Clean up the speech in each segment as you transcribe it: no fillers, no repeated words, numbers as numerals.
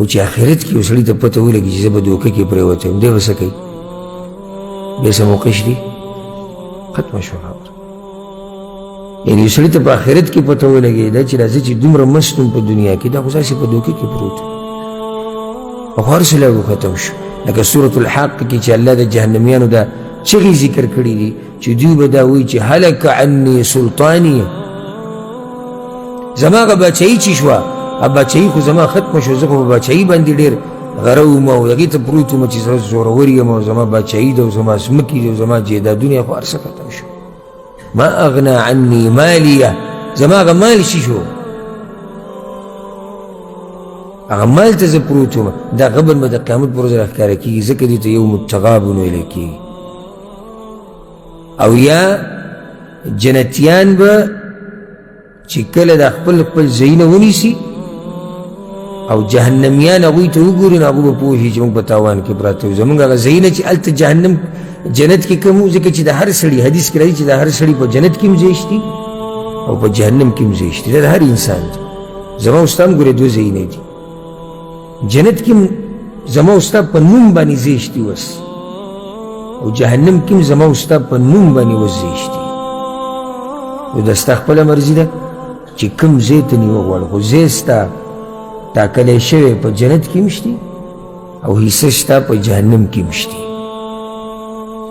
خو چې آخرت کې یو سړي ته پته ولګي چې زه به دوکه کې پرېوتی یم، دی به څه کوي؟ بیا څه موقع شي؟ ختمه شوه خبره. یعنې یو سړي ته په آخرت کې پته ولګېده چې راځه چې دومره مست وم په دنیا کې، دا خو داسې په دوکه کې پروت وم، خو هر څه لاړو ختم شو. لکه سورة الحق کې چې الله د جهنمیانو دا چغې ذکر کړي دي چې دوی به دا وایي چې هلک عني سلطاني، زما هغه باچایي چې شوه، هغه باچایي خو زما ختمه شوه، زه خو په باچایي باندې ډېر غره وم او هغې ته پروت وم چې زه زورور یم او زما باچایي ده او زما ځمکې دي او زما جایدادونه، خو هر څه ختم شو. ما اغنا عني مالیه، زما هغه مال شي شو، هغه مال ته زه پروت وم. دا غبن به د قیامت پر ورځ راښکاره کېږي، ځکه دې ته یوم التغابن ویلی کېږي. او یا جنتیان به چې کله د خپل خپل ځایونه ونیسي او جهنمیان هغوی ته وګوري، نو هغوی به پوه شي چې موږ په تاوان کې پراته یو. زموږ هغه ځایونه چې هلته جهنم جنت کې کوم وو، ځکه چې د هر سړي حدیث کې راځي چې د هر سړي په جنت کې هم ځای شتي او په جهنم کې هم ځای شتي. دا د هر انسان دی. زما او ستا هم ګورې دوه ځایونه دي. جنت کې زما او ستا په نوم باندې ځای شتي اوس، او جهنم کې زما او ستا په نوم باندې اوس ځای شتي. نو دا ستا خپله مرضي ده چې کوم ځای ته نیوه غواړې، خو ځای ستا ټاکلی شوی په جنت کې هم شتي او حصه ستا په جهنم کې هم شتي.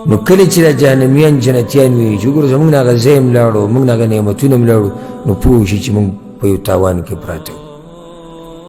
نو کله چې دا جهنمیان جنتیان وي چې وګوره زموږ نه هغه ځای هم لاړو، موږ نه هغه نعمتونه هم لاړو، نو پوه شي چې موږ په یو تاوان کې پراته یو.